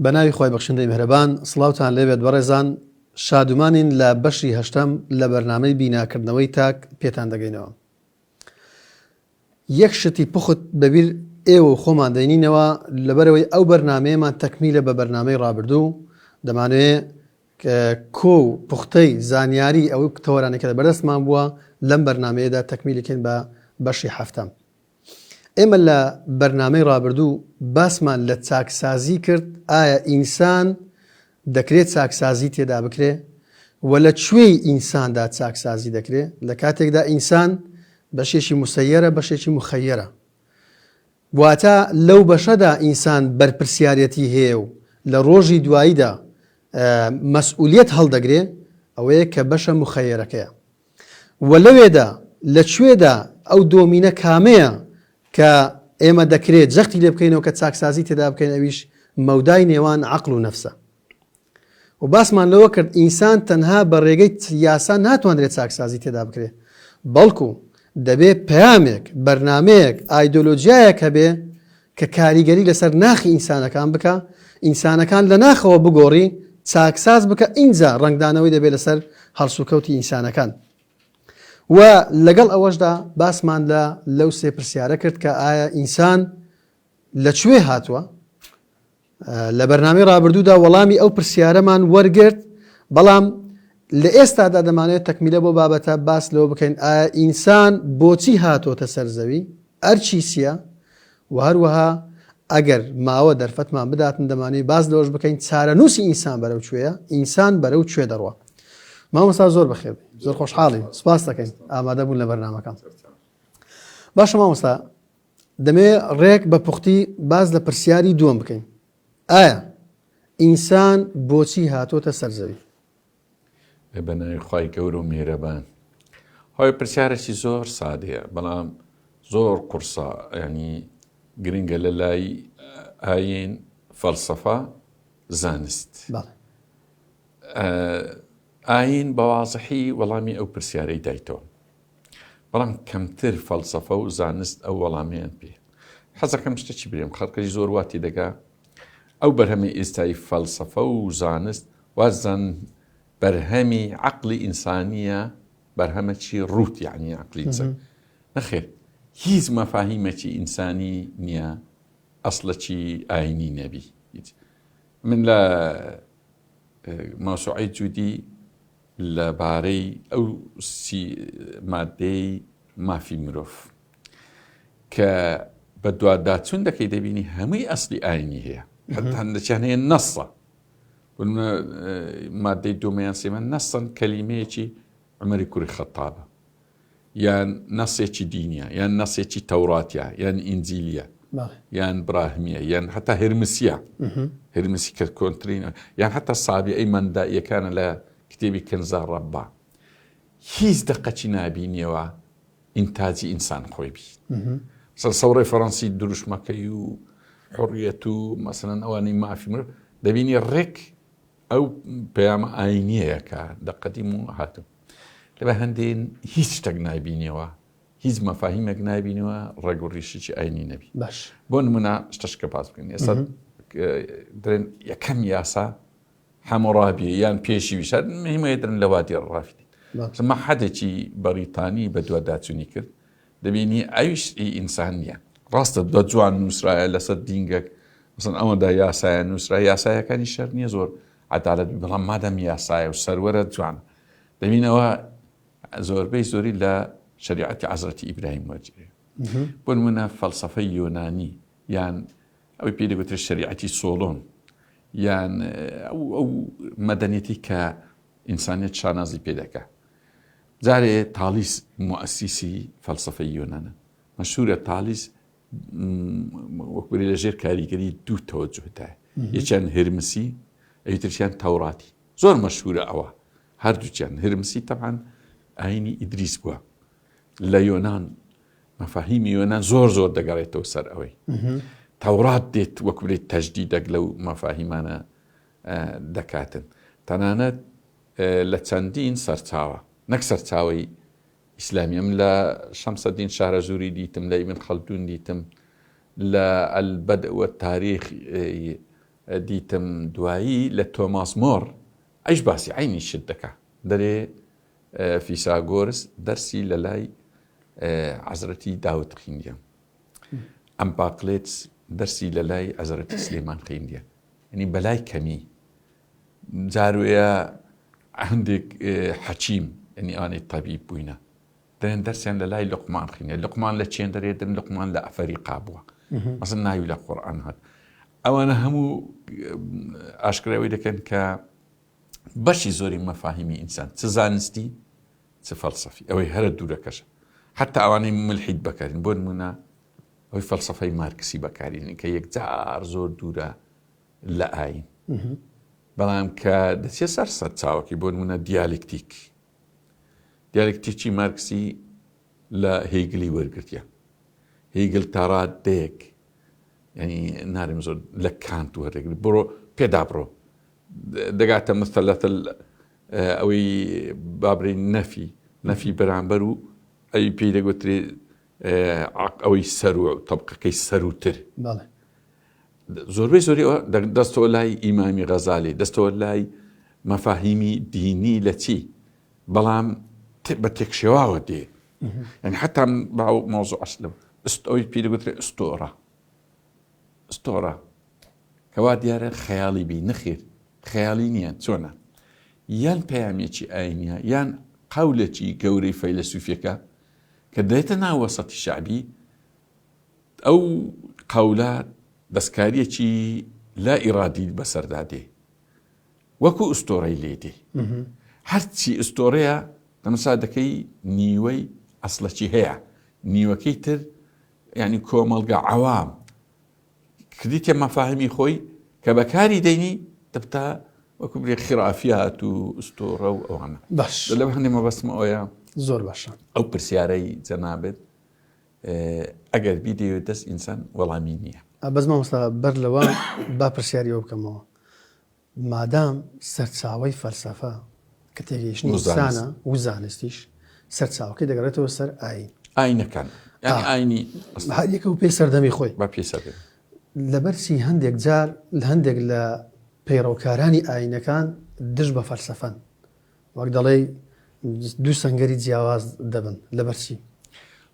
بە ناوی خوای بەخشندەی میهرەبان سڵاوتان لێبێت بەڕێزان شادومانین لە بەشی هەشتەم لە بەرنامەی بیناکردنەوەی تاک پێتان دەگەینەوە. یەک شتی پوخت بەبیر ئێوە و خۆمان دەینینەوە لەبەرئەوەی ئەو بەرنامەیەمان تەکمیلە بە بەرنامەی ڕابردوو دەمانەوێ کۆ و پوختەی زانیاری ئەو تەوەرانەی کە بەردەستمان بووە لەم بەرنامەیەدا تەکمیلی کەین بە بەشی حەفتەم. ئێمە لە بەرنامەی ڕابردوو باسمان لە چاکسازی کرد ئایا ئینسان دەکرێ چاکسازی تێدا بکرێ و لە کوێی ئینساندا چاکسازی دەکرێ لە کاتێکدا ئینسان بەشێکی مسەیەرە بەشێکی مخەیەرە واتە لەو بەشەدا ئینسان بەرپرسیارەتی هەیە و لە ڕۆژی دواییدا مەسئولیت هەڵدەگرێ ئەوەیە کە بەشە مخەیەرەکەیە و لەوێدا لە کوێدا ئەو دۆمینە کامەیە کە ئێمە دەکرێ جەختی لێ بکەینەوە کە چاکسازی تێدا بکەین ئەویش مەودای نێوان عەقڵ و نەفسە و باسمان لەوە کرد ئینسان تەنها بە ڕێگەی یاسا ناتوانرێت چاکسازی تێدا بکرێ بەڵکو دەبێ پەیامێک بەرنامەیەک ئایدۆلۆژیایەک هەبێ کە کاریگەری لەسەر ناخی ئینسانەکان بکا، ئینسانەکان لە ناخەوە بگۆڕی، چاکساز بکە، ئینجا ڕەنگدانەوەی دەبێت لەسەر هەڵسوکەوتی ئینسانەکان. و لەگەڵ ئەوەشدا باسمان لە لەو سێ پرسیارە کرد کە ئایا ئینسان لە کوێ هاتووە؟ لە بەرنامەی ڕابردوودا وەڵامی ئەو پرسیارەمان وەرگرت، بەڵام لە ئێستادا دەمانەوێت تەکمیلە بۆ بابەتە باس لەوە بکەین ئایا ئینسان بۆچی هاتۆتە سەر زەوی؟ ئەرکی چییە؟ و هەروەها ئەگەر ماوە دەرفەتمان بداتن دەمانەوێت باس لەوەش بکەین چارەنووسی ئینسان بەرەو کوێیە؟ ئینسان بەرەو کوێ دەڕوا؟ مامۆستا زۆر بەخێر بێی زۆر خۆشحاڵین سپاس دەکەین ئامادە بوون لە بەرنامەکان. باشە مامۆستا دەمەوێ ڕێک بە پوختی باس لە پرسیاری دووەم بکەین. ئایا ئینسان بۆچی هاتۆتە سەر زەوی؟ بە ناوی خوای گەورە و میهرەبان. هۆی پرسیارێکی زۆر سادەیە بەڵام زۆر قورسە ینی گرنگە لە لای ئاین فەلسەفە زانست ئاین بە وازحی وەڵامی ئەو پرسیارەی دایتەوە بەڵام کەمتر فەلسەفە و زانست ئەو وەڵامیان پێ حەزەکەم شتێکی برێم خەڵکەی زۆر واتی دەگا ئەو بەرهەمی ئێستای فەلسەفە و زانست وازان بەرهەمی عقلی ئینسانیە بەرهەمەکی ڕوت یعنی عقلی ئینسان نەخێر هیچ مەفاهیمێکی ئینسانی نییە ئەسڵەکی ئاینی نەبی هیچ من لە مەوسوعەی جودی لە بارەی ئەو سی مادەی مافی مرۆڤ کە بە دواداچون دەکەی دەبینی هەمووی ئەسلی ئاینی هەیە هەندێکیان هەیە نەسە مادەی دومیان سێمە نەسەن کەلیمەیەکی عمەری کوری خەتابە یان نەسێکی دینیە یان نەسێکی تەوراتە یان ئینجیلیە یان براهمیە یان حتا هرمسیە هرمسی کە کۆنترین یان حتا سابیعی مەندائیەکانە لە کتێبی کنزا ڕەبا هیچ دەقەکی نابینیەوە ئینتاجی ئینسان خۆی بی سەر سەوڕی فەڕەنسی دروشمەکەی و حڕیەت و مەسەن ئەوانەی مافی مرۆڤ دەبینی ڕێک ئەو پەیامە ئاینیەیە کە لە قەدیم و هاتوو لەبە هەندێ هیچ شتێک نایبینیەوە هیچ مەفاهیمێک نایبینەوە ڕێگ و ڕیشێکی ئاینی نەبی باش بۆ نمونە شتەشکە باس بکەین ئێستا درێن یەکەم یاسا حەمۆڕابیە یان پێشی ویش هەر مهمەیە درن لە وادی ڕافی مەحەدێکی بەریتانی بە دواداچوونی کرد دەبینی ئەویش ئی ئینسان نییە ڕاستە بە جوان نووسرایە لەسەر دینگەک مەسەن ئەوەندە یاسایە نووسرا یاسایەکانی شەر نییە زۆر عەدالەت بی بەڵام مادەم یاسایە و سەروەرە جوان دەبینەوە زۆربەی زۆری لە شریعەتی عەزرەتی ئیبراهیم وەرگیرێ بۆ نمونە فەلسەفەی یۆنانی یان ئەوەی پێی دەگوترێت شریعەتی سۆڵۆن یان ئەو ئەو مەدەنیەتی کە ئینسانیەت شانازی پێ دەکا جارێ تالیس موئەسیسی فەلسەفەی یۆنانە مەشهورە تالیس وەک بری لە ژێر کاریگەری دوو تەوەجوهدایە یەکیان هرمسی ئەوی ترشیان تەوراتی زۆر مەشهورە ئەوە هەردووکیان هرمسی تەبعەن ئاینی ئیدریس بووە لە یۆنان مەفاهیمی یۆنان زۆر زۆر دەگەڕێتەوە سەر ئەوەی تەورات دێت وەک بڵێ تەجدیدەک لەو مەفاهیمانە دەکاتن تەنانەت لە چەندین سەرچاوە نەک سەرچاوەی. ئیسلامی ئەم لە شەمسەدین شارەزووری دیتم لە ئیبن خەلدون دیتم لە البدء والتاریخ دیتم دوایی لە تۆماس مۆر ئەیش باسی عەینی شت دەکا دەرێ فیساگۆرس دەرسی لە لای عەزرەتی داود خیندیە ئەمپاقلێتس دەرسی لە لای عەزرەتی سلێمان خیندیە یعنی بەلای کەمی جاروەیە هەندێک حەکیم یعنی ئەوانەی تەبیب بووینە دەێن دەرسیان لە لای لقمان خینە لقمان لە چێن دەرێ دەن لقمان لە ئەفەریقا بووە مەسن ناوی لە قورئان هات ئەوانە هەموو ئاشکراوی دەکەن کە بەشی زۆری مەفاهیمی ئینسان چ زانستی چ فەلسەفی ئەوەی هەرە دوورەکەشە حتا ئەوانەی ملحید بەکارین بۆ نمونە ئەوەی فەلسەفەی مارکسی بەکارین کە یەکجار زۆر دوورە لە ئاین بەڵام کە دەچێت سەر سەرچاوەکەی بۆ نمونە دیالکتیک دیالکتیکی مارکسی لە هیگلی وەرگرتیە هیگل تاڕادەیەک ینی نارم زۆر لە کانت وەردەگری بڕۆ پێدا بڕۆ دەگاتە مستەلەتە ئەوەی بابرین نەفی نەفی بەرامبەر و ئەوی پێی دەگوترێ ئەوەی سەر و تەبقەکەی سەروتر زۆربەی زۆری دەستەوە لای ئیمامی غەزالی دەستەوە لای مەفاهیمی دینی لە چی بەڵام بە تێکشێواوە دێ یعنی حتا باو مۆزوع ئەسلم ئەوی پێی دەگوترێ ئستۆرە ئستۆرە کەوا دیارە خەیاڵی بی نەخێر خەیاڵی نییە چۆنە یان پەیامێکی ئاینیە یان قەولێکی گەورەی فەیلەسوفیەکە کە دێتە ناو وەسەتی شەعبی ئەو قەولە دەستکاریەکی لا ئیرادی بەسەردا دێ وەکو ئوستۆرەی لێ دێ هەرچی ئوستۆرەیە تەمەسا دەکەی نیوەی ئەسڵەکی هەیە نیوەکەی تر یعنی کۆمەڵگە عەوام کردیتە مەفاهمی خۆی کە بەکاری دەینی دەبتە وەکو برێ خرافیات و ئوستۆرە و ئەوانە باش لە هەندێک مەبەستم ئەوەیە زۆر باشە ئەو پرسیارەی جەنابت ئەگەر بیدەوێت دەست ئینسان وەڵامی نییە. بەس مامۆستا بەر لەوە با پرسیاری ئەوە بکەمەوە مادام سەرچاوەی فەلسەفە کە تێگەیشتنی ئینسانە و زانستیش سەرچاوەکەی دەگەڕێتەوە سەر ئاین ئاینەکان ئاینی هەر یەکە و پێی سەردەمی خۆی بە پێی سەردەمی لەبەر چی هەندێک جار لە هەندێک لە پەیڕەوکارانی ئاینەکان دژ بە فەلسەفەن وەک دەڵێی دوو سەنگەری جیاواز دەبن لەبەر چی؟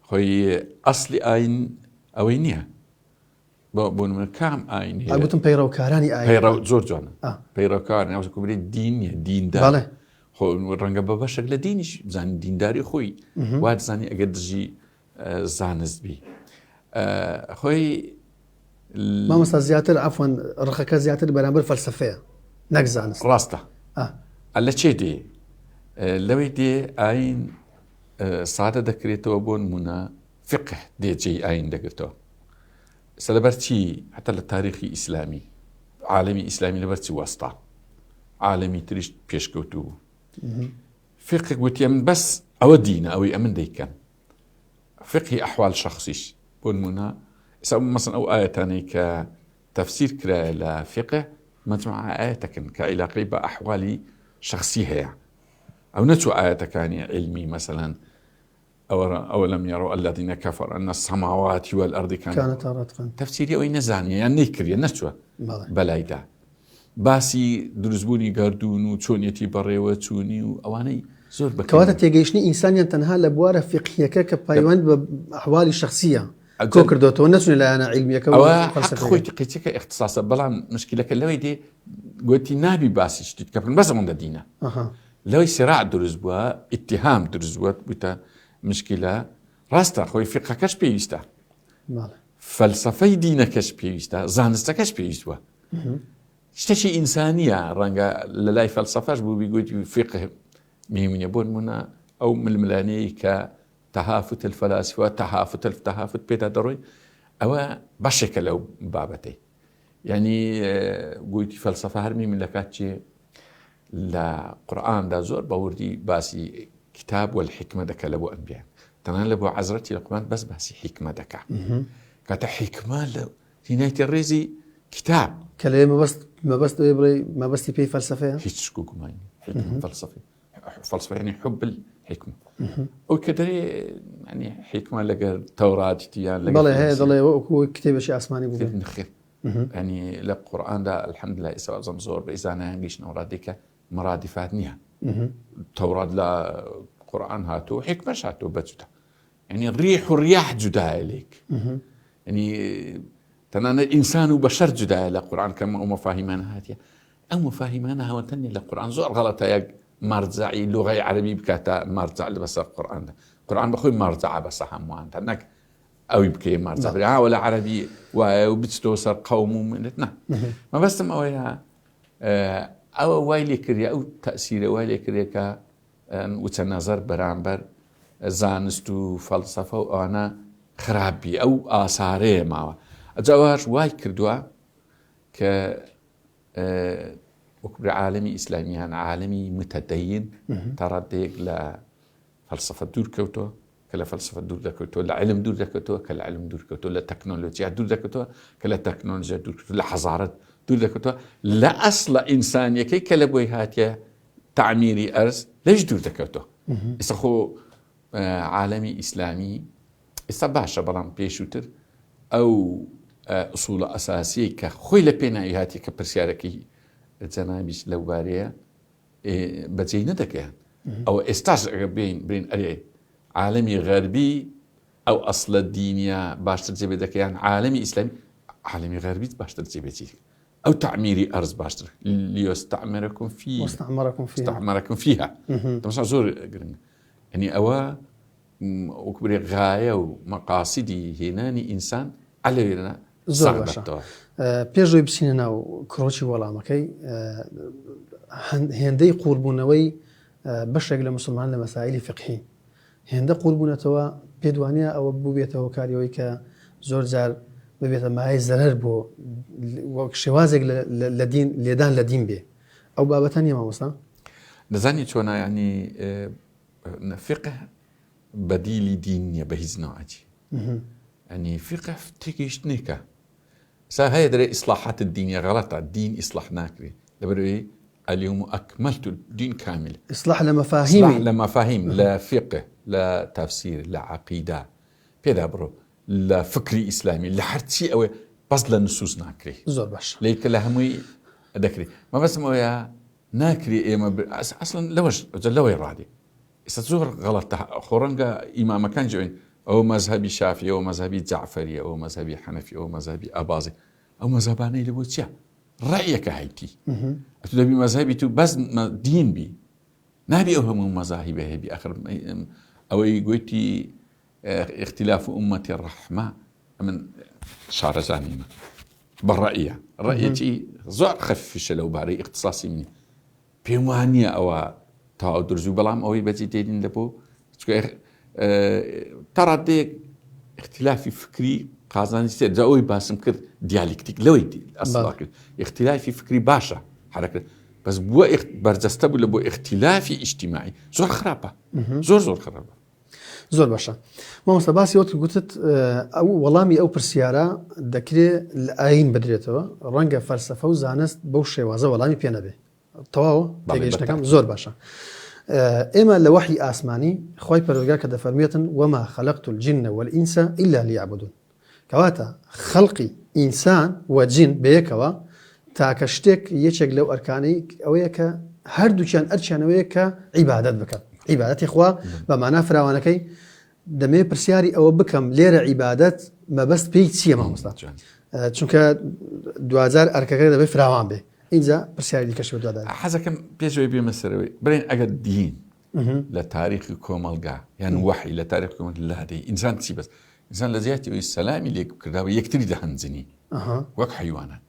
خۆی ئەسلی ئاین ئەوەی نییە بۆ بۆ نمونە کام ئاین هەیە؟ گوتم پەیڕەوکارانی ئاین پەیڕەو زۆر جوانە پەیڕەوکار ناوسە کوبری دین نییە دیندار بەڵێ خۆ ڕەنگە بە بەشێک لە دینیش بزانی دینداری خۆی وا دەزانی ئەگەر دژی زانست بی خۆی مامۆستا زیاتر عەفوەن ڕقەکە زیاتر بەرامبەر فەلسەفەیە نەک زانست ڕاستە لە چێ دێ لەوەی دێ ئاین سادە دەکرێتەوە بۆ نمونە فقه دێ جێی ئاین دەگرتەوە سە لەبەر چی حتا لە تاریخی ئیسلامی عالمی ئیسلامی لەبەر چی وەستا عالمی تریش پێشکەوتوو بوو فقه گوتی ئەمن بەس ئەوە دینە ئەوەی ئەمن دەیکەم فقهی ئەحوال شخصیش بۆ نمونە ئێستا مەسەن ئەو ئاەتانەی کە تەفسیر کرایە لە فقه مجموعە ئاەتەکەن کە عیلاقەی بە ئەحوالی شخصی هەیە ئەو نەچوو ئاەتەکانی علمی مەسەلەن ئەوە لەم یەڕەو الذین کەفەروا ان السماوات والارض کانتا رتقا تەفسیری ئەوەی نەزانیە یان نەیکردە نەچووە بەلایدا باسی دروستبوونی گەردوون و چۆنیەتی بەڕێوە چوونی و ئەوانەی زۆر بە کەواتە تێگەیشتنی ئینسانیان تەنها لە بوارە فیقهیەکە کە پەیوەند بە ئەحوالی شخصیە کۆ کردوێتەوە نەچونە لایەنە عیلمیەکە ئەوە خۆی قیچەکە اختصاصە بەڵام مشکلەکە لەوەی دێ گوتی نابی باسی شتیت کە بەس ئەوەندە دینە لەوەی سراع دروست بووە اتهام دروست بووە بووتە مشکلە ڕاستە خۆی فقەکەش پێویستە فەلسەفەی دینەکەش پێویستە زانستەکەش پێویست بووە شتێکی ئینسانیە ڕەنگە لە لای فەلسەفەش بوو بیگوتی فقه مهمنیە بۆ نمونە ئەو ململانەیە کە تهافت الفلاسفە تهافت التهافت پێدا دەڕۆی ئەوە بەشێکە لەو بابەتەی یعنی گوتی فەلسەفە هەرمی من لە کات چێ لە قورآاندا زۆر بەوردی باسی کتاب والحکمە دەکە لە بۆ ئەنبیان تەنان لە بۆ عەزرەتی لقمان بەس باسی حیکمە دەکا کاتە حیکمە لە هینایتە ڕێزی کتاب کە لێ مەبەست مەبەست ئەوەی بڵێ مەبەستی پێی فەلسەفەیە هیچ شک و گومان نیە. حیکمە فەلسەفی فەلسەفە یعنی حب الحکمە. حیکمە ئەو کە دەرێ ینی حیکمە لەگەر تەوراتیان لەگەڵ بەڵێ هەیە دەڵێ وەکو کتێبێکی ئاسمانی بوو نەخێر ینی لە قورئاندا الحمدلله ئێستا وابزانم زۆر بە زانایان گەیشتنەوە ڕادێکە مەرادیفات نییە تەورات لە قورئان هاتوو حیکمەش هاتوو بە جودا ینی ڕیح و ڕیاح جودایە لێک ینی تەنانەت ئینسان و بەشەر جودایە لە قورئان کەم ئەو مەفاهیمانە هاتیە ئەو مەفاهیمانە هەوەتە نیە لە قورئان زۆر غەڵەتە یەک مەرجەعی لوغەی عەرەبی بکاتە مەرجەع لە بەسەر قورئاندا قورئان بەخۆی مەرجەعە بەسە هەموواندا نەک ئەوی بکەی مەرجەع هاوە لە عەرەبی وایە و بچتەوە سەر قەوم و ملت نا مەبەستم ئەوەیە ئەوە وای لێ کردی ئەو تەسیرە وای لێ کردێ کە وچە نەزەر بەرامبەر زانست و فەلسەفە و ئەوانە خراپ بی ئەو ئاسارەیە ماوە ئەجاواش وای کردووە کە وەکو برێ عالەمی ئیسلامی یان عالەمی متدەین تا ڕادەیەک لە فەلسەفە دوور کەوتووە کە لە فەلسەفە دوور دەکەوتەوە لە علم دوور دەکەوتەوە کە لە علم دوور کەوتەوە لە تەکنۆلۆژیا دوور دەکەوتەوە کە لە تەکنۆلۆژیا دوور کەوتەوە لە حەزارەت دوور دەکەوتەوە لە ئەسڵە ئینسانیەکەی کە لە بۆی هاتیە تعمیری ئەرز لەش دوور دەکەوتەوە ئێستا خۆ عالەمی ئیسلامی ئێستا باشە بەڵام پێشووتر ئەو ئوسوڵە ئەساسیەی کە خۆی لە پێناوی هاتی کە پرسیارەکەی جەنابیش لەو بارەیە بەجێی نەدەکەیان ئەوە ئێستاش ئەگە بین برین ئەرێ عالەمی غەربی ئەو ئەسلە دینیە باشتر جێبێ دەکەیان عالەمی ئیسلامی عالەمی غەربیت باشتر جێبێتی ئەو تعمیری ئەرز باشتر لیۆستعمرەکم فی مستعمرەکم فیها مستعمرەکم فیها تەماشا زۆر گرنگ یعنی ئەوە وەک برێ غایە و مەقاسیدی هێنانی ئینسان عەلەوێرە زۆر باشە پێش ئەوەی بچینە ناو کرۆکی وەڵامەکەی هێندەی قوڵبوونەوەی بەشێک لە مسلمان لە مەسایلی فقهی هێندە قوڵبوونەتەوە پێت وانە ئەوە بووبێتە هۆکاری ئەوەی کە زۆر جار ببێتە مایەی زەرەر بۆ وەک شێوازێک لە دین لێدان لە دین بێ ئەو بابەتە نییە مامۆستا؟ دەزانی چۆنە یعنی فقه بەدیلی دین نییە بە هیچ نەوعەکی ئەنی فقه تێگەیشتنێکە سا هەیە دەرێ ئیسلاحات دینیە غەڵەتە دین ئیسلاح ناکرێ لەبەرەوەی اليوم أكملت الدين كامل إصلاح لە مەفاهیم لە مەفاهیم لە فقه لە تەفسیر لە عقیدە پێدا بڕۆ لە فکری ئیسلامی لە هەرچی ئەوەی بەس لە نسوس ناکرێ زۆر باش لێکە لە هەمووی دەکرێت مەبەستم ئەوەیە ناکرێ ئێمە ئەسڵەن لەوەش لەوەی ڕادێ ئێستا زۆر غەڵەتە خۆ ڕەنگە ئیمامەکان جوێن ئەو مەزهەبی شافی ئەو مەزهەبی جعفەری ئەو مەزهەبی حەنەفی ئەو مەزهەبی ئابازی ئەو مەزهەبانەی لە بۆ چیە ڕەیەکە هەیتی ئەتو دەبی مەزهەبی تو بەس دین بی نابی ئەو هەموو مەزاهیبە هەبی ئەخر ئەوەی گوتی اختلاف امتی ڕەحمە من شارەزا نیمە بە ڕەئیە ڕەئیەکی زۆر خەفیشە لەو بارەی ئیختساسی منی پێم وا نییە ئەوە تەواو دروست بوو بەڵام ئەوەی بەجێ دێنین لە بۆ تا ڕادەیەک اختلافی فکری قازانجی تێ جا ئەوەی باسم کرد دیالیکتیک لەوەی ئەسڵا کرد اختلافی فکری باشە حرەکە بەس بووە بەرجەستە بوو لە بۆ اختلافی ئیجتیماعی زۆر خراپە زۆر زۆر خراپە زۆر باشە مامۆستا باسی وەک گوتت ئەو وەڵامی ئەو پرسیارە دەکرێ لە ئاین بدرێتەوە ڕەنگە فەلسەفە و زانست بەو شێوازە وەڵامی پێ نەبێ تەواو تێگەیشتەکەم زۆر باشە ئێمە لە وەحی ئاسمانی خی پەروەردگار کە دەفەرمێتن وما خلقت الجن والإنس إلا ليعبدون کەواتە خەڵقی ئینسان و جن بەیەکەوە تاکە شتێک یەکێک لەو ئەرکانەی ئەوەیە کە هەردووکیان ئەرکیان ئەوەیە کە عیبادەت بکەن عیبادەتی خوا بە مانا فراوانەکەی دەمێ پرسیاری ئەوە بکەم لێرە عیبادەت مەبەست پێی چییە مامۆستا چونکە دواجار ئەرکەکە دەبێت فراوان بێ ئینجا پرسیاری دیکەش بەدوادا حەزەکەم پێشەوەی بێمە سەرەوەی بڵێن ئەگەر دین لە تاریخی کۆمەڵگا یان وەحی لە تاریخ کۆمەڵ لادەی ئینسان چی بەس ئینسان لە جیاتی ئەوی سەلامی لێک بکرداوە یەکتری دەهەنجنی وەک حیوانات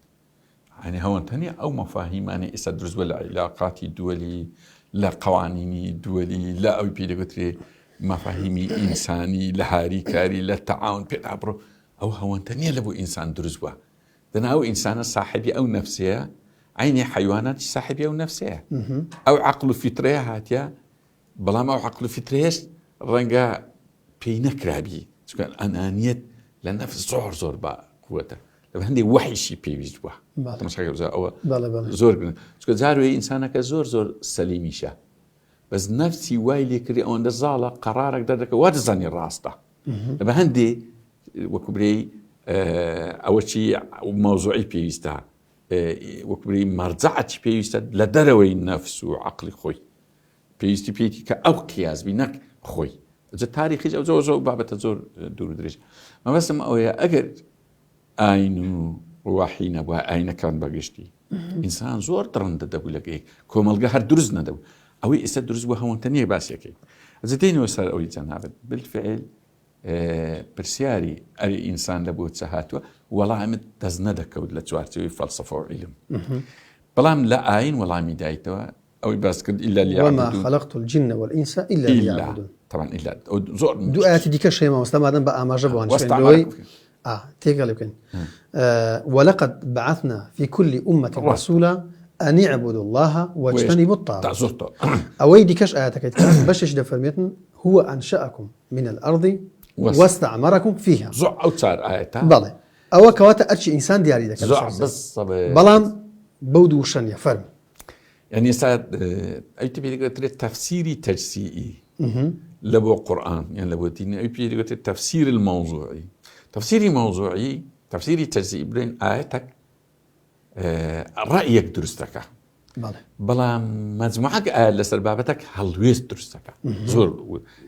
یعنی هەوەن تەنیا ئەو مەفاهیمانەی ئێستا دروست بووە لە عیلاقاتی دووەلی لە قوانینی دووەلی لە ئەوی پێی دەگوترێ مەفاهیمی ئینسانی لە هاریکاری لە تەعاون پێدا بڕۆ ئەو هەوەنتە نییە لە بۆ ئینسان دروست بووە دەنا ئەو ئینسانە ساحێبی ئەو نەفسەیە عینی حیواناتی ساحێبی ئەو نەفسەیە ئەو عقل و فیترەیە هاتیە بەڵام ئەو عقل و فیترەیەش ڕەنگە پێی نەکرابی چونکە ئەنانیەت لە نەفس زۆر زۆر بە قوتە لە هەندێک وحیشی پێویست بووە ئەوە زۆر گرنگ چونکە جاروێ ئینسانەکە زۆر زۆر سەلیمیشە. بەس نەفسی وای لێکردی ئەوەندە زاڵە قەرارێک دەردەکە وا دەزانی ڕاستە بە هەندێ وەکو برێی ئەوە چی مەوزوعی پێویستە وەکو برێی مەرجەعەتی پێویستە لە دەرەوەی نەفس و عەقڵی خۆی پێویستی پێیتی کە ئەو قیاس بی نەک خۆی جا تاریخیش ئەو زۆر زۆر بابەتە زۆر دوور و درێژ مەبەستم ئەوەیە ئەگەر ئاین و وەحی نەبووە ئاینەکان بەگشتی ئینسان زۆر دڕندە دەبوو لەگەی کۆمەڵگە هەر دروست نەدەبوو ئەوەی ئێستا دروست بوو هەوەنتە نییە باسیەکەی ئەجە دێنەوە سەر ئەوەی جەنابت بالفعل پرسیاری ئەری ئینسان لە بۆ چ هاتووە وەڵامت دەست نەدەکەوت لە چوارچێوەی فەلسەفە و عیلم بەڵام لە ئاین وەڵامی دایتەوە ئەوەی باس کرد إلا وما خلقت الجن والإنس إلا ليعبدون طبعا إلا زۆر دوو ئاەتی دیکە شەیە مامۆستا مادەم بە ئاماژە بۆ خوێندنەوەی تێکەڵی بکەین ولقد بعثنا في كل أمة رسولا أن اعبدوا الله واجتنبوا الطاغوت ئەوەی دیکەش ئاەتەکەی بەشێکی دەفەرمێتن هو أنشأكم من الأرض واستعمركم فيها زۆر ئەو چار ئاەتە بەڵێ ئەوە کەواتە ئەرکی ئینسان دیاری دەکات بەڵام بەو دوو وشە نیە فەرموو یعنی ئێستا ئەوی پێ دەگوترێت تەفسیری تەجسیئی لە بۆ قورئان یان لە بۆ دین ئەوی پێ دەگوترێت تەفسیر الموضوعی تەفسیری موضوعی تەفسیری تەجزئی بڵێن ئاەتەک ڕەئیەک دروست دەکا بەڵام مەجموعەک ئایا لەسەر بابەتەک هەڵوێست دروست دەکا زۆر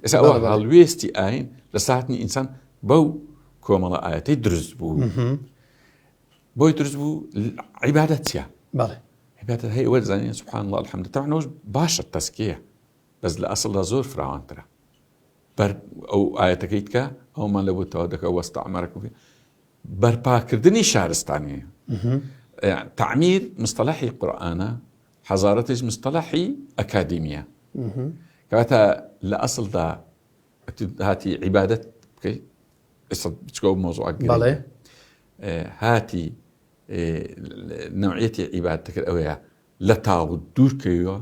ئێستا ئەوە هەڵوێستی ئاین لە ساتنی ئینسان بەو کۆمەڵە ئاەتەی دروست بوو بۆی دروست بوو عیبادەت چیە؟ بەڵێ عیبادەت هەیە وەر زانین سبحان الله الحمد طبعا ئەوش باشە تەسکیە بەس لە ئەسڵدا زۆر فراوانترە بەر ئەو ئاەتەکەی تکە ئەومان لە بۆ تەوا دەکە وەستە ئەمەرەکە بەرپاکردنی شارستانی تعمیر مستەلحی قورآانە حەزارەتیش مستەلحی ئەکادیمیە کەواتە لە ئەسڵدا هاتی عیبادەت بکەیت ئێستا بچکە و مۆزوعە بەڵێ هاتی نوعەتی عیبادەت کرد ئەوەیە لە تاغوت دوور کەویەوە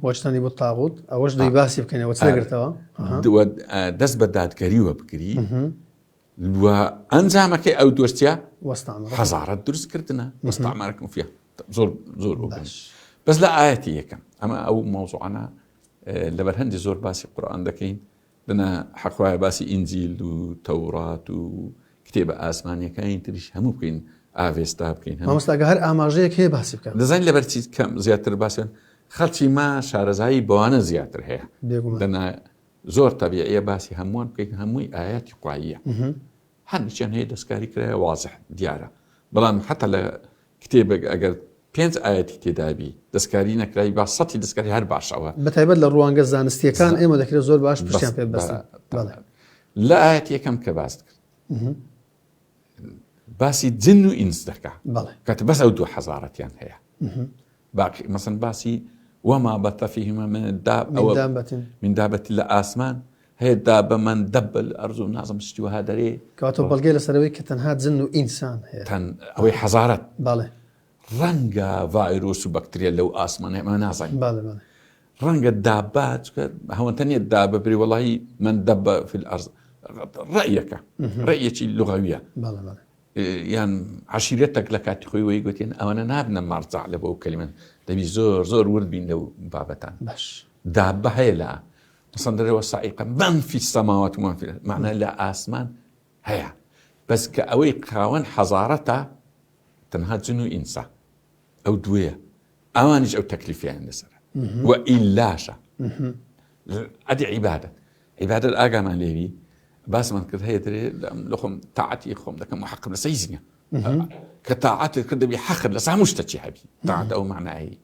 وەشتانی بۆ تاغوت ئەوەش دەی باسی بکەنەوە چ دەگرتەوە دەست بە دادگەریوە بگری و ئەنجامەکەی ئەو دۆستیا حەزارەت دروست کردنە مستعمارکم فيها زۆر زۆر باش بەس لە ئاەتی یەکەم ئەمە ئەو مۆزوعانە لەبەر هەندی زۆر باسی قورآن دەکەین دەنا حەق وایە باسی ئینجیل و تەورات و کتێبە ئاسمانیەکانی تریش هەموو بکەین ئاڤێستا بکەین هەموو. مامۆستا گەر هەر ئاماژەیەک هەیە باسی بکە. دەزانی لەبەر چی کەم زیاتر باسیان خەڵکی ما شارەزایی بەوانە زیاتر هەیە بێگومان. دەنا زۆر تەبیعیە باسی هەمووان بکەین هەمووی ئاەتی خواییە هەندێکیان هەیە دەستکاری کرایە وازح دیارە بەڵام حتا لە کتێبێک ئەگەر پێنج ئایەتی تێدابی دەستکاری نەکراوی با سەتی دەستکاری هەر باشە ئەوە. بەتایبەت لە ڕوانگە زانستییەکان ئێمە دەکرێت زۆر باش پشتیان پێ ببەستین. بەڵێ. لە ئایەتی یەکەم کە باست کرد باسی جن و ئینس دەکا. بەڵێ. کاتە بەس ئەو دوو حەزارەتیان هەیە. باقی مەسەن باسی وما بث فيهما من داب من دابة من دابة لە ئاسمان هەیە دابە من دب الأرض و نازم شتی وەها دەرێ. کەواتە بەڵگەی لەسەرەوەی کە تەنها جن و ئینسان هەیە. تەن ئەوەی حەزارەت. بەڵێ. ڕەنگە ڤایرۆس و بەکتریا لەو ئاسمانە ئێمە نازانین. بەڵێ بەڵێ. ڕەنگە دابە چونکە هەوەنتە نییە دابە برێ وەڵاهی من دب في الأرض ڕەئیەکە ڕەئیەکی لغەویە. بەڵێ بەڵێ. یان عەشیرەتەک لە کاتی خۆی وەی گوتین ئەوانە نابنە مەرجع لە بۆ کەلیمە دەبی زۆر زۆر ورد بین لەو بابەتان. باش. دابە هەیە لە مەسەن دەرەوە سائیقە من فی السماوات و من فی معنى لە ئاسمان هەیە بەس کە ئەوەی خاوەن حەزارەتە تەنها جن و ئینسا ئەو دوێە ئەوانیش ئەو تەکلیفیان لەسەر و ئیلاشە ئەدی عیبادەت عیبادەت ئاگامان لێوی باسمان کرد هەیە درێ لە خۆم تاعەتی خۆم دەکەم و حەقم لەسەر هیچ نییە کە تاعەتت کرد دەبی حەقت لەسەر هەموو شتەکی هەبی تاعەت ئەو معنایی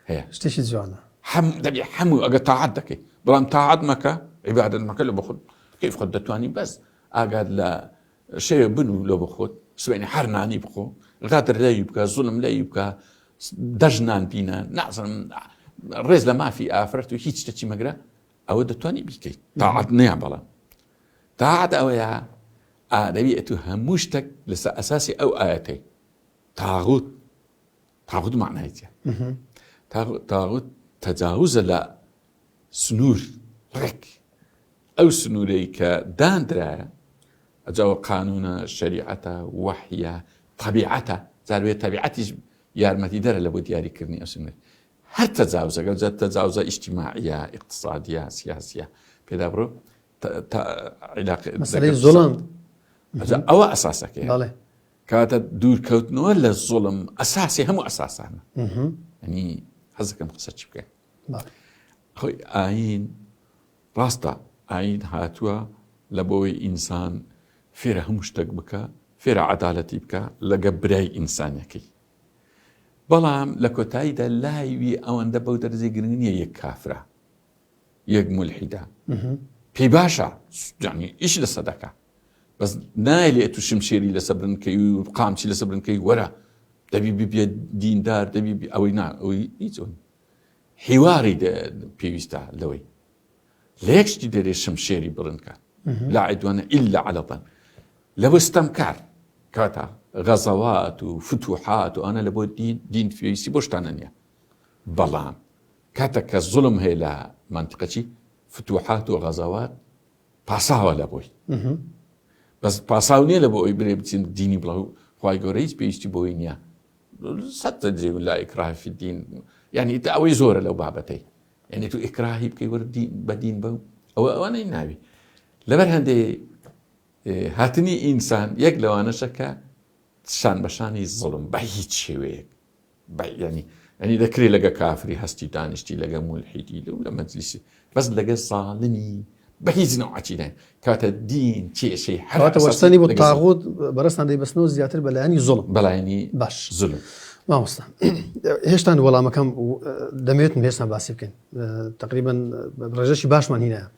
هەیە شتێکی جوانە هەم دەبی هەموو ئەگە تاعەت دەکەی بەڵام تاعەت مەکە عیبادەت مەکە لە بەخۆت کەیف خۆت دەتوانی بەس ئاگات لە شەوێ بنوو لۆ بەخۆت سوێنی هەر نانی بخۆ غادر لەوی بکە زوڵم لەوی بکە دەژنان بینە نازانم ڕێز لە مافی ئافرەت و هیچ شتێکی مەگرە ئەوە دەتوانی بیکەیت تاعەت نییە بەڵام تاعەت ئەوەیە ئادەوی ئەتو هەموو شتێک لەسەر ئەساسی ئەو ئاەتەی تاغوت تاغوت معنای چیە تاغوت تەجاوزە لە سنوور ڕێک ئەو سنوورەی کە داندرایە ئەجا ئەوە قانوونە، شەریعەتە، وەحیە، تەبیعەتە، جار وێ تەبیعەتیش یارمەتیدەرە لە بۆ دیاریکردنی ئەو سنوورە. هەر تەجاوزەکە جا تەجاوزە ئیجتیماعیە ئیقتسادیە سیاسیە پێدا بڕۆ مەسەلەی زوڵم ئەوە ئەساسەکەی کاتە دوورکەوتنەوە لە زوڵم ئەساسی هەموو ئەساسانە ینی حەزەکەم قسە چی بکەین خۆی ئاین ڕاستە ئاین هاتووە لە بۆی ئینسان فێرە هەموو شتێک بکە فێرە عدالەتی بکە لەگە برای ئینسانەکەی بەڵام لە کۆتاییدا لای وی ئەوەندە بەو دەرەجەی گرنگ نییە یەک کافرە یەک مولحیدە پێی باشە یعنی ئیش لەسەر دەکا بەس نایلێ تو شمشێری لەسەر بنکەی و قامچی لەسەر بنکەی وەرە دەبی ببیە دیندار دەبی ئەوەی نا ئەوەی هیچ حیواری پێویستە لەوەی لە یەک شتی دەرێ شمشێری بڕنکە لا عدوانە إلا على الظالم لە بۆ ستەمکار کاتە غەزەوات و فتوحات و ئەوانە لە بۆ دین دین پێویستی بۆ شتانە نییە بەڵام کاتە کە زوڵم هەیە لە مەنتیقەچی فتوحات و غەزەوات پاساوە لە بۆی بەس پاساو نییە لە بۆ ئەوی برێ بچین دینی بڵاو خی گەورە هیچ پێویستی بۆی نییە سەد لا إكراه في الدين یعنی ئەوەی زۆرە لەو بابەتەی یعنی تو ئیکراهی بکەی وەر دین بە دین بە ئەوە ئەوانەی ناوی لەبەر هەندێ هاتنی ئینسان یەک لەوانەشە کە شان بە شانی زڵم بە هیچ شێوەیەک ینی ئەنی دەکرێت لەگە کافری هەستی دانیشتی لەگە مولحیدی لەو لە مەجلیسی بەس لەگە زاڵمی بە هیچ نەوعەکی داین کاتە دین کێشەی هەراتە وەستانی بۆ تاغوت بەڕێزتان دەیبەستنەوە زیاتر بەلایەنی زوڵم بەلایەنی باش زوڵم مامۆستا هێشتان وەڵامەکەم دەمەوێت هێشتان باسی بکەین تقریبا ڕێژەشی باشمان هینایە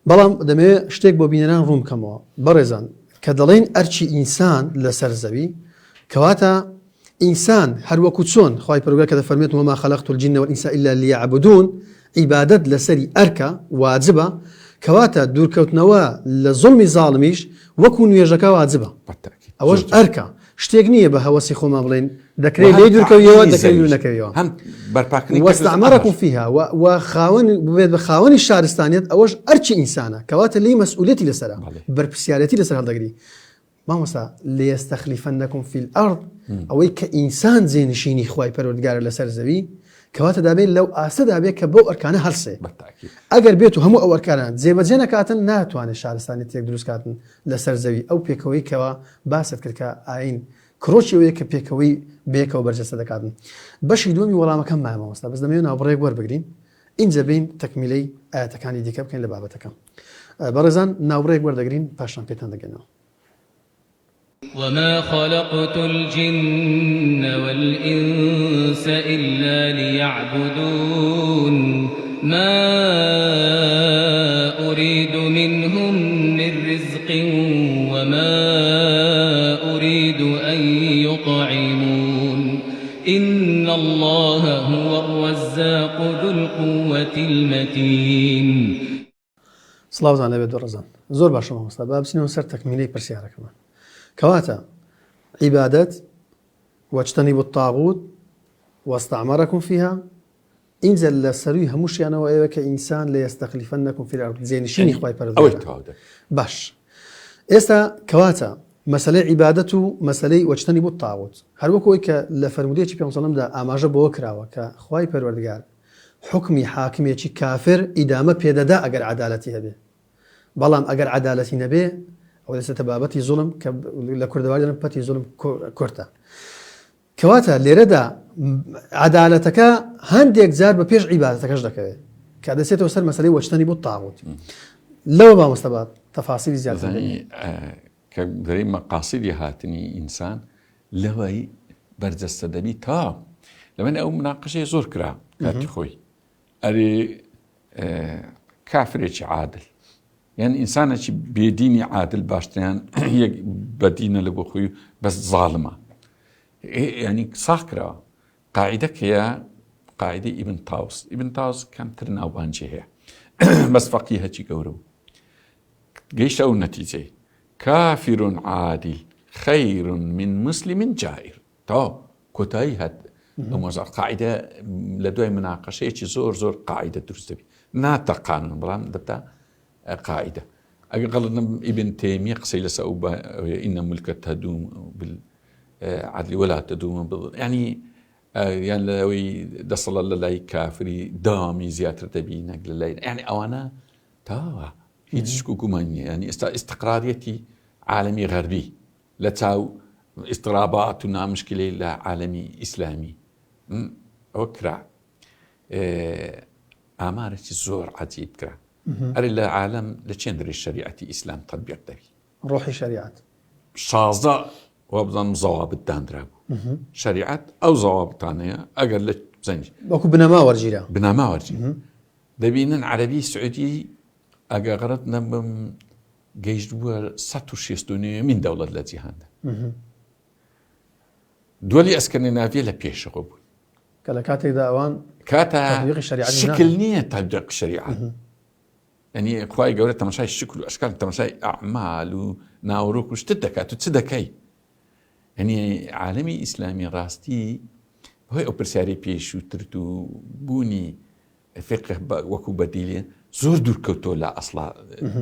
بەڵام دەمەوێت شتێک بۆ بینەران ڕوون بکەمەوە بەڕێزان کە دەڵێن ئەرچی ئینسان لەسەر زەوی کەواتە ئینسان هەر وەکو چۆن خوای پەروەردگار کە دەفەرموێت وما خلقت الجن والانس الا لیعبدون عیبادەت لەسەری ئەرکە واجبە کەواتە دوورکەوتنەوە لە زوڵمی زاڵمیش وەکو نوێژەکە واجبە ئەوەش ئەرکە شتێک نییە بە هەوەسی خۆمان بڵێن دەکرێت لێی دوورکەویەوە دەکرێت دوور نەکەویەوە هەم بەرپاکردنی واستعمرکم فیها و خاوەن ببێت بە خاوەنی شارستانیەت ئەوەش ئەرکی ئینسانە کەواتە لێی مەسئولیەتی لەسەرە بەرپرسیارێتی لەسەر هەڵدەگری مامۆستا لیستخلفنکم فی الارض ئەوەی کە ئینسان جێنشینی خوای پەروەردگارە لەسەر زەوی کەواتە دابێت لەو ئاستەدا بێت کە بەو ئەرکانە هەڵسێ ئەگەر بێت و هەموو ئەو ئەرکانە جێبەجێ نەکاتن ناتوانێت شارستانیەتێک دروست کاتن لەسەر زەوی ئەو پێکەوەی کەوا باست کرد کە ئاین کرۆکی ئەوەیە کە پێکەوەی بەیەکەوە بەرجەستە دەکاتن بەشی دووەمی وەڵامەکەم مایە مامۆستا بەس دەمەوێت ناوبڕێک وەربگرین ئینجا بێین تەکمیلەی ئایەتەکانی دیکە بکەین لە بابەتەکە. بەڕێزان ناوبڕێک وەردەگرین پاشان پێتان دەگەینەوە. وما خلقت الجن والإنس إلا ليعبدون ما أريد منهم من رزق وما أريد أن يطعمون إن اللە هو الرزاق ذو القوة المتین. سڵاوتان لێبێت بەڕێزان زۆر باشە مامۆستا با بچینەوە سەر تەکمیلەی پرسیارەکەمان کەواتە عیبادەت واجتنبوا الطاغوت واستعمرکم فيها ئینجا لە سەروی هەمووشیانەوە ئەوە کە ئینسان لە یستخلفنکم فی الارض جێنشینی خوای پەروەردگار باش ئێستا کەواتە مەسەلەی عیبادەت و مەسەلەی واجتنبوا الطاغوت هەر وەکو ئەوەی کە لە فەرموودەیەکی پێغەمبەر صلی اللە علیه و سلم دا ئاماژە بەوە کراوە کە خوای پەروەردگار حوکمی حاکمێکی کافر ئیدامە پێدەدا ئەگەر عەدالەتی هەبێ بەڵام ئەگەر عەدالەتی نەبێ ئەوە دەچێتە بابەتی زوڵم کە لە کوردەواری دەڵێن پەتی زوڵم کورتە کەواتە لێرەدا عەدالەتەکە هەندێک جار بە پێش عیبادەتەکەش دەکەوێت کە دەچێتەوە سەر مەسەلەی وەچتەنی بۆ تاغوت لەوە مامۆستا با تەفاسیلی زیاتر دەزانی کە دەرێی مەقاسیدی هاتنی ئینسان لەوەی بەرجەستە دەبی تەواو لەمن ئەو مناقەشەی زۆر کرا کاتی خۆی ئەرێ کافرێکی عادل یان ئینسانێکی بێدینی عادل باشتریان یەک بەدینە لە بۆ خۆی بەس زاڵمە ینی ساخ کراوە قاعدەکەیە قاعدەی ئیبن تاوس ئیبن تاوس کەمتر ناوبانجی هەیە بەس فەقی هەچی گەورە بوو گەیشتە ئەو نەتیجەی کافر عادل خیر من مسلم جائر تەواو کۆتایی هات ئەو مۆزع قاعدە لە دوای مناقەشەیەکی زۆر زۆر قاعدە دروست دەبی ناتە قانون بەڵام دەبتە قاعدە ئەگەر غەڵت نەبم ئیبن تەیمیە قسەی لەسەر ئەو ئینە ملکە تەدوم بالعدل ولا تدوم ینی یان لەوەی دەسەڵات لە لای کافری دامی زیاتر دەبی نەک لە لای یعنی ئەوانە تاوە هیچ شک و گومان نییە یعنی ئێستا ئیستقراریەتی عالەمی غەربی لە چاو ئیسترابات و نامشکلەی لە عالەمی ئیسلامی ئەوە کرا ئامارێکی زۆر عجیب کرا ئەرێ لە عالم لە چێندرێ شریعەتی ئیسلام تطبیق دەبی ڕۆحی شەریعەت. 16 وابزانم زەوابت دانرابوو شەریعەت ئەو زەوابتانەیە ئەگەر لە بزانیت وەکو بنەما وەرگیرا بنەما وەرگیرا دەبینن عەرەبی سعودی ئەگە غەڵەت نەبم گەیشت بووە 169 مین دەوڵەت لە جیهاندا دولی ئەسکەندیناڤیە لە پێشەوە بوون کە لە کاتێکدا ئەوان کاتە شکل نییە تەبیق شەریعەت یعنی خوای گەورە تەماشای شکل و ئەشکال تەماشای ئەعمال و ناوەرۆک و شتت دەکات و چ دەکەی یعنی عالەمی ئیسلامی ڕاستی هۆی ئەو پرسیاری پێشووترت و بوونی فقه وەکو بەدیلێ زۆر دوور کەوتۆ لە ئەسڵا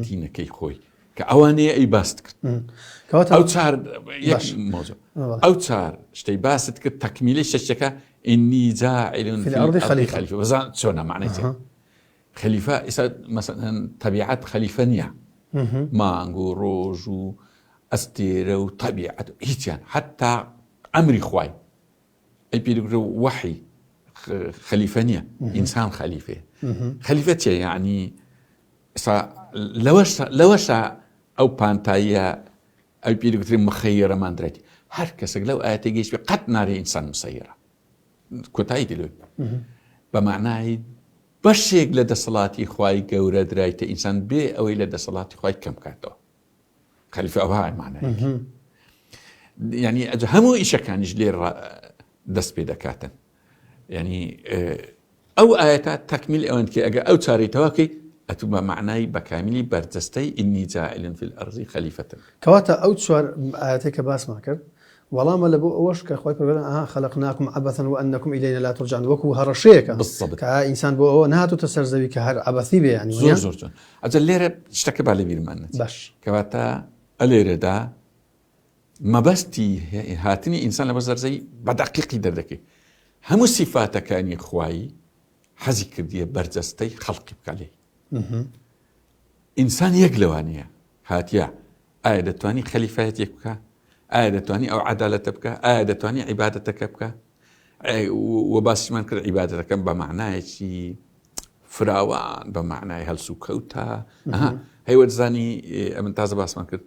دینەکەی خۆی کە ئەوانەیە ئەی باست کرد ئەو چار ئەو چار شتەی باست کرد تەکمیلی شەشەکە ئینی جاعل في الأرض خليفة بزان چۆنە معنی خەلیفە ئیسا مەسەلەن تەبیعەت خەلیفە نییە مانگ و ڕۆژ و ئەستێرە و تەبیعەت هیچیان حتا ئەمری خوای ئەی پێ وەحی خەلیفە نییە ئینسان خەلیفەیە خەلیفە چیە یعنی لەوەش لەوەشە ئەو پانتاییە ئەو پێ گوترێ مخەیرەمان درێت هەر کەسێک لەو ئاەتی گەیشت قەت نارێ ئینسان مسەیرە کۆتایی دلوی بە معنای بەشێک لە دەسەڵاتی خوای گەورە درایتە ئینسان بێ ئەوەی لە دەسەڵاتی خوای کەم کاتەوە خەلیفە ئەوها مانایەکی یعنی هەموو ئیشەکانیش لێ دەست پێ دەکاتن یعنی ئەو ئاەتە تەکمیل ئەوەن کە ئەگە ئەو چارەی تەواکەی ئەتوو بە معنای بە کامیلی بەرجەستەی ئینی جاعل فی الأرض خەلیفەتن کەواتە ئەو چوار ئاەتەی کە باسمان کرد وەڵامە لە بۆ ئەوەش کە خوای پەروەردگار ئەها خلقناکم عبثا وانکم الینا لا ترجعون وەکو هەڕەشەیەکە بالضبط. کە ئینسان بۆ ئەوە نەهاتووتە سەر زەوی کە هەر عەبەثی بێ یانی زۆر وەنیە؟ زۆر جوان ئەجا لێرە شتەکە با لەبیرمان نەچێت باش. کەواتە ئەلێرەدا مەبەستی هاتنی ئینسان لەبەر سەر زەوی بە دەقیقی دەردەکەی هەموو سیفاتەکانی خوایی حەزی کردیە بەرجەستەی خەڵقی بکا لێی ئینسان یەک لەوانەیە هاتیە ئایا دەتوانی خەلیفایەتێک بکە ئایا دەتوانی ئەو عدالەتە بکە ئایا دەتوانی عیبادەتەکە بکە و باسیمان کرد عیبادەتەکەم بە معنایەکی فراوان بە معنای هەلس و کەوتە هەیوە زانی ئەمن تازە باسمان کرد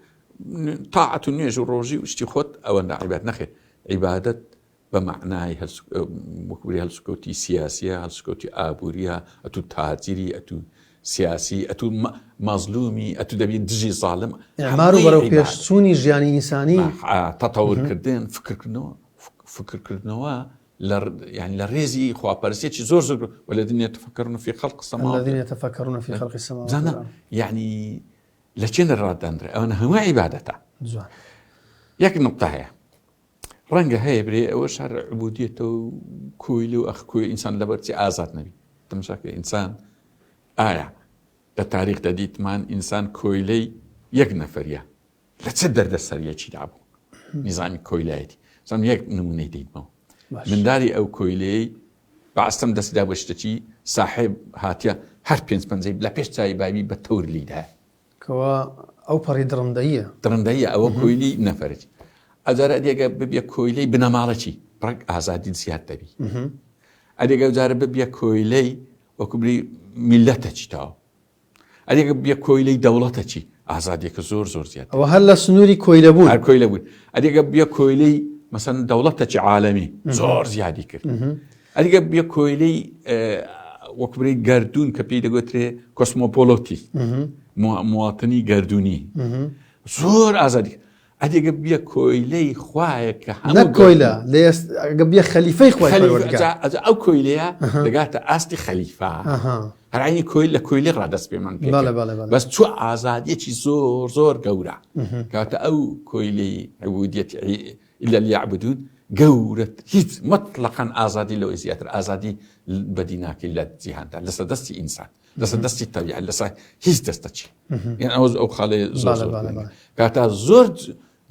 تاعەت و نوێژ و ڕۆژی و شتی خۆت ئەوەندە عیباد نەخێ عیبادەت بە مەعنای وەکوری هەلسوکەوتی سیاسیە، هەلسوکەوتی ئابووریە، ئەتوو تاجری، ئەتوو سیاسی، ئەتوو مەزلومی، ئەتوو دەبی دژی زاڵم، ئیعمار و بەرەو پێش چوونی ژیانی ئینسانی، تەتەور کردن، فکرکردنەوە، فکرکردنەوە لە یانی لە ڕێزی خواپەرستیەکی زۆر زۆر والذین یتفکرون فی خلق السماوات الذین یتفکرون فی خلق السماوات زانا یعنی لە چێ ڕادەندرێ ئەوەنە هەموو عیبادەتە جوان یەک نقطە هەیە ڕەنگە هەیە برێ ئەوەش هەر عبودیەتە و کۆیلە و ئەخ کۆی ئینسان لەبەرچی ئازاد نەبی تەماشاکە ئینسان ئایا لە تاریخدا دیتمان ئینسان کۆیلەی یەک نەفەریە لە چ دەردەسەریەکیدا بوو نیزامی کۆیلایەتی زم یەک نمونەی دیتمەوە منداری ئەو کۆیلەی بەعستم دەستدا بە شتەکی ساحێب هاتیە هەر پێنج پەنجەی لە پێش چای بابی بە تەور لیدا کەوا ئەو پەڕی دڕندەییە. دڕندەییە ئەوە کۆیلی نەفەرێکی. ئەجارە ئەدی ئەگە ببیە کۆیلەی بنەماڵەکی ڕەگ ئازادیت زیاد دەبی. ئەدی ئەگە ئەوجارە ببیە کۆیلەی وەکو بری میلەتەکی تاو. ئەدی ئەگە ببیە کۆیلەی دەوڵەتەکی ئازادیەکە زۆر زۆر زیاد. ئەوە هەر لە سنووری کۆیلە بوون. هەر کۆیلە بوون. ئەدی ئەگە ببیە کۆیلەی مەسەن دەوڵەتەکی عالەمی زۆر زیادی کرد. ئەگەر ببیە کۆیلەی وەک برێ گەردوون کە پێی دەگوترێ کۆسمۆپۆلۆتی مواطنی گەردوونی زۆر ئازادی ئەدێگە بیە کۆیلەی خوایە کە هەموو کۆیلە لێگە بیە خەلیفەی خوای ئەو کۆیلەیە دەگاتە ئاستی خەلیفە هەرانی کۆیل لە کۆیلی ڕادەست پێمان بەس چوە ئازادیەکی زۆر زۆر گەورە کاتە ئەو کۆیلەی عبودیەتی الا لیعبدون گەورە هیچ مطلقا ئازادی لەوەی زیاتر ئازادی بەدی ناکەی لە جیهاندا لەسەر دەستی ئینسان لەسەر دەستی تەبیعەت لەسەر هیچ دەستەکی یان ئەوە ئەو خاڵێ زۆر زۆر کاتا زۆر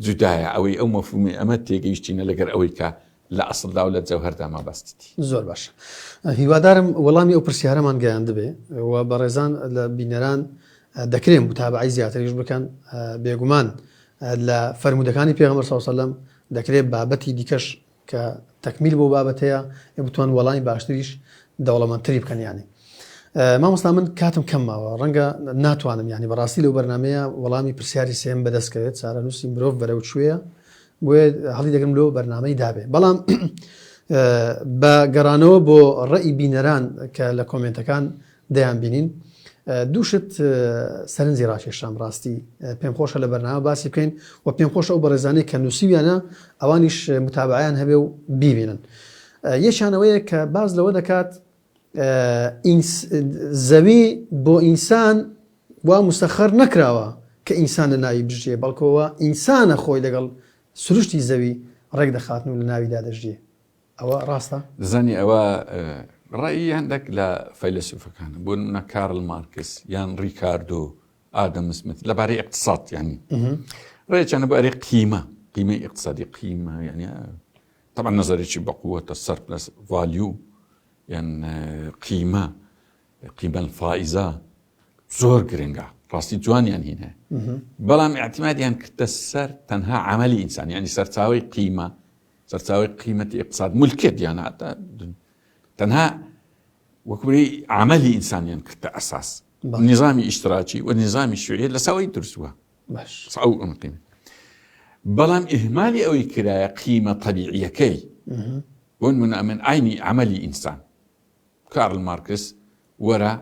جودایە ئەوەی ئەو مەفهومی ئەمە تێگەیشتینە لەگەر ئەوەی کە. لە ئەسڵدا و لە جەوهەردا مەبەستتی. زۆر باشە هیوادارم وەڵامی ئەو پرسیارەمان گەیاندبێ و بەڕێزان لە بینەران دەکرێن متابعەی زیاتریش بکەن بێگومان لە فەرموودەکانی پێغەمبەر صلی الله علیه و سلم دەکرێت بابەتی دیکەش کە تەکمیل بۆ بابەتەیە بتوان وەڵامی باشتریش دەوڵەمەندتری بکەن یانی مامۆستا من کاتم کەم ماوە ڕەنگە ناتوانم یانی بەڕاستی لەو بەرنمەیە وەڵامی پرسیاری سێم بەدەست کەوێت چارەنووسی مرۆڤ بەرەو کوێیە بۆیە هەڵی دەگرم لۆ بەرنمەی دابێ بەڵام بە گەڕانەوە بۆ ڕێی بینەران کە لە کۆمێنتەکان دەیان بینین دووشت سەرنجی ڕاکێشام ڕاستی پێم خۆشە لە بەرنامە باسی بکەین و پێم خۆشە ئەو بەڕێزانەی کە نووسیویانە ئەوانیش متابعیان هەبێ و بیبینن یەکیانەوەیە کە باز لەوە دەکات زەوی بۆ ئینسان وا مسەخەر نەکراوە کە ئینسان لە ناوی بژیێ بەڵکەوە ئینسانە خۆی لەگەڵ سروشتی زەوی ڕێک دەخاتن و لە ناویدا دەژیێ ئەوە ڕاستە؟ دەزانی ئەوە ڕەئی هەندێک لە فەیلەسوفەکانە بۆ نمونە کارل مارکس یان ڕیکاردۆ ئادەم سمت لەبارەی اقتصاد یعنی ڕێچانە بۆ ئەرێ قیمە قیمەی اقتصادی قیمە یعنی طبعا نظرێکی بەقوەتە سەرپلس ڤالیو یان قیمە قیمە الفائزە زۆر گرنگە ڕاستی جوانیان هینە بەڵام اعتمادیان کردە سەر تەنها عملی ئینسان یعنی سەرچاوی قیمە سەرچاوی قیمەتی اقتصاد ملکێت یان تەنها وەکوری عملی ئینسانیان کردە ئەساس نظامی ئیشتراکی و نظامی شوعیە لەسەوەی دروستوە ئەو قیمە بەڵام ئیهمالی ئەوەی کرایە قیمە طبیعیەکەی بۆ نمونە ئەمن عینی عملی ئینسان کارل مارکس وەرە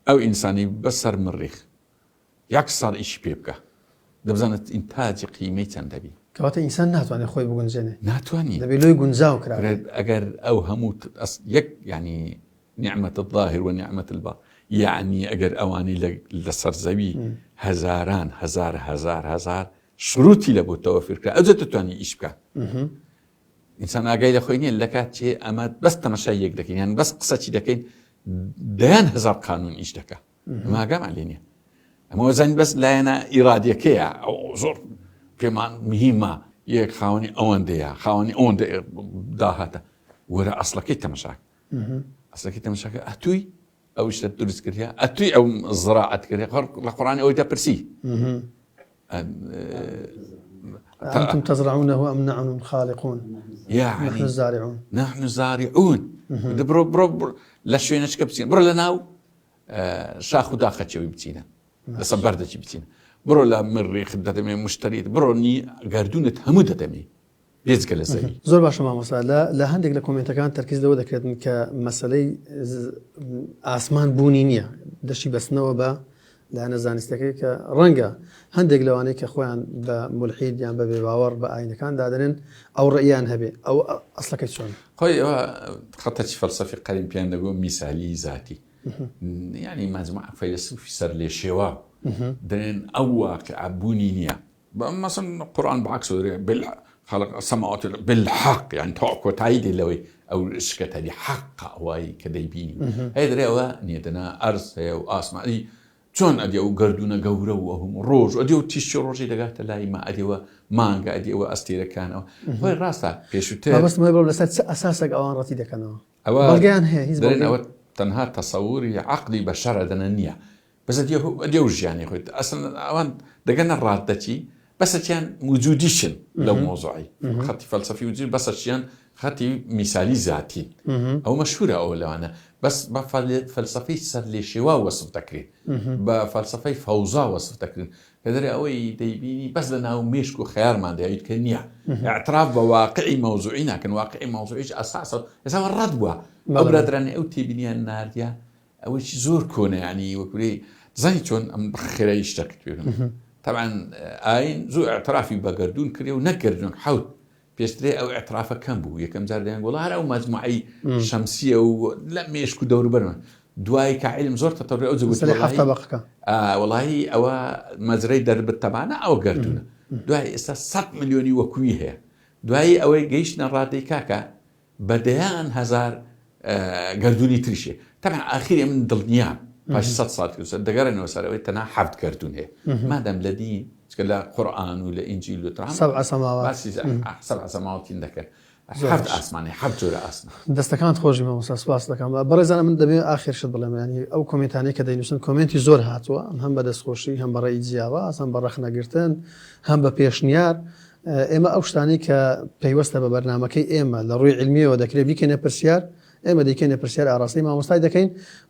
ئەو ئینسانی بەسەر مریخ یەک ساڵ ئیشی پێ بکە دەبزانێت ئینتاجی قیمەی چەند دەبی. کەواتە ئینسان ناتوانێت خۆی بگونجێنێ. ناتوانێت. دەبێ لۆی گونجاو کرابێ. ئەگەر ئەو هەموو یەک یعنی نعمة الظاهر و نعمة الباطن یعنی ئەگەر ئەوانەی لەسەر زەوی هەزاران هەزار هەزار هەزار شروطی لە بۆ تەوەفیر کرا ئەوجا دەتوانێت ئیش بکات. ئینسان ئاگای لە خۆی نییە لە کات چێ ئەمە بەس تەمەشای یەک دەکەین یان بەس قسەچی دەکەین دەیان هەزار قانون ئیش دەکا ئەمە ئاگامان لێ نییە ئەمە وەزانین بەس لایەنە ئیرادیەکەیە ئەو زۆر پێمان مهمە یەک خاوەنی ئەوەندەیە خاوەنی ئەوەندە داهاتە وەرە ئەسڵەکەی تەمەشاک ئەسڵەکەی تەمەشاکە ئەتووی ئەو شتە دروست کردیا ئەتووی ئەو زراعەت کردیا لە قڕانی ئەوەی دەپرسی أنتم تزرعونه أم نحن الخالقون يعني نحن الزارعون نحن الزارعون بڕۆ بڕۆ لە شوێنەچکە بچین بڕۆ لە ناو شاخ و داخەچەوەی بچینە لەسەر بەردەکی بچینە بڕۆ لە مریخ دەدەمێ مشتریت بڕۆ نی گردونت هەموو دەدەمێ بێجگە لە زەوی. زۆر باشە مامۆستا لە لە هەندێک لە کۆمێنتەکان تەرکیز لەوە دەکرێتن کە مەسەلەی ئاسمان بوونی نییە دەشی بەستنەوە بە لایەنە زانستەکەی کە ڕەنگە هەندێک لەوانەی کە خۆیان بە مولحید یان بە بێباوەڕ بە ئاینەکان دادەنێن ئەو ڕێیان هەبێ ئەو ئەسڵەکەی چۆن خۆی ئەوە خەتەکی فەلسەفی قەریم پێیان دەگۆ میسالی زاتی یعنی مەجموعە فەیلەسوفی سەر لێ شێوا دەێن ئەو واقعە بوونی نییە مەسەن قورئان بەعکس دەرێ بالخلق السماوات بالحق یعنی تا کۆتایی دێ لەوەی ئەو شکەتە دی حەقە ئەوەی کە دەیبینی هەیە دەرێ ئەوە نییە دەنا ئەرز هەیە و ئاسمانی چۆن ئەدی ئەو گردونە گەورە و ئەو ڕۆژ ئەدی و تیشکی ڕۆژی دەگاتە لای ما ئەدیەوە مانگە ئەدیەوە ئەستێرەکانەوە خۆی ڕاستە پێشووتر مەبەستم ئەوەیە بڵێم لەسەر چ ئەساسێک ئەوان ڕەتی دەکەنەوە ئەوە بەڵگەیان هەیە هیچ دەرێن بەڵگەیان ئەوە تەنها تەسەوری عەقلی بەشەرە دەنە نییە بەسە دیو ژیانی خۆی ئەسڵەن ئەوان دەگەنە ڕاددەچی بەسەچیان وجودیشن لەو مۆزوعی خەتی فەلسەفی وجود بەسەچیان خەتی میسالی زاتین ئەو مەشهورە ئەو لەوانە بەس بە فەلسەفەی سەر لێشێوا وەسف دەکرێت بە فەلسەفەی فەوزا وەسف دەکرێن کە دەرێ ئەوەی دەیبینی بەس لە ناو مێشک و خەیارمان دەیت کە نییە اعتراف بە واقعی مەوزوعی ناکەن واقعی مەوزوعیش ئەساسە ئێستا ڕەت بووە ئەو برادرانی ئەو تێبینیان ناردیە ئەوەیکی زۆر کۆنە یعنی وەکوری زانی چۆن ئەم خێرایی شتەکت پێ بم طبعا ئاین زوو اعترافی بە گردون کرێ و نەکردون حوت پێشترێ ئەو اعترافە کەم بوو یەکەم جار دەیان گوڵ هەر ئەو مجموعەی شەمسیە و لە مێشک و دەوروبەرمە دوای کە علم زۆر تەتەوری ئەو جگوت وڵی ئەوە مەزرەی دەربت تەمانە ئەو گردونە دوای ئێستا 100 میلیۆنی وەکوی هەیە دوایی ئەوەی گەیشتە ڕادەی کاکە بە دەیان هەزار گەردوونی تریش هەیە تەبعەن ئاخیری من دڵنیام پاش سە ساڵ سەر دەگەڕێنەوە سەر ئەوەی تەنها حەفت گەردوون هەیە مادام لە دین چکە لە قورئان و لە ئینجیل و ترام سبع سماوات باسی سبع سماواتین دەکەن. حەفت ئاسمانی حەفت جۆرە ئاسنە. دەستەکانت خۆشبی مامۆستا سوپاست دەکەم. بەڕێزان من دەمەوێت ئاخر شت بڵێم یانی ئەو کۆمێنتانەی کە دەینووسن کۆمێنتی زۆر هاتووە هەم بە دەستخۆشی هەم بە ڕێی جیاواز هەم بە ڕەخنەگرتن هەم بە پێشنیار ئێمە ئەو شتانەی کە پەیوەستە بە بەرنامەکەی ئێمە لە ڕووی عیلمیەوە دەکرێت بیکەینە پرسیار ئێمە دەیکەینە پرسیار ئاراستەی مامۆستای دەکەین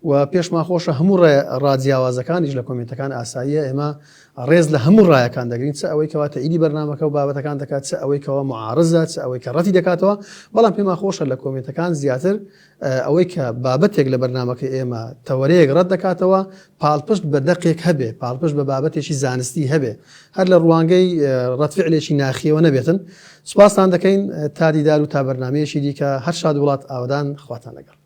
و پێشمان خۆشە هەموو ڕا جیاوازەکانیش لە کۆمێنتەکان ئاساییە ئێمە ڕێز لە هەموو ڕایەکان دەگرین چ ئەوەی کەوا تەئیدی بەرنامەکە و بابەتەکان دەکات چ ئەوەی کەوا معارزە چ ئەوەی کە ڕەتی دەکاتەوە بەڵام پێمان خۆشە لە کۆمێنتەکان زیاتر ئەوەی کە بابەتێک لە بەرنامەکەی ئێمە تەوەرەیەک ڕەت دەکاتەوە پاڵپشت بە دەقێک هەبێ پاڵپشت بە بابەتێکی زانستی هەبێ هەر لە ڕوانگەی ڕەتفعلێکی ناخیەوە نەبێتن سوپاستان دەکەین تا دیدار و تا بەرنمەیەکی دیکە هەر شاد وڵات ئاوەدان خواتان لەگەڵ.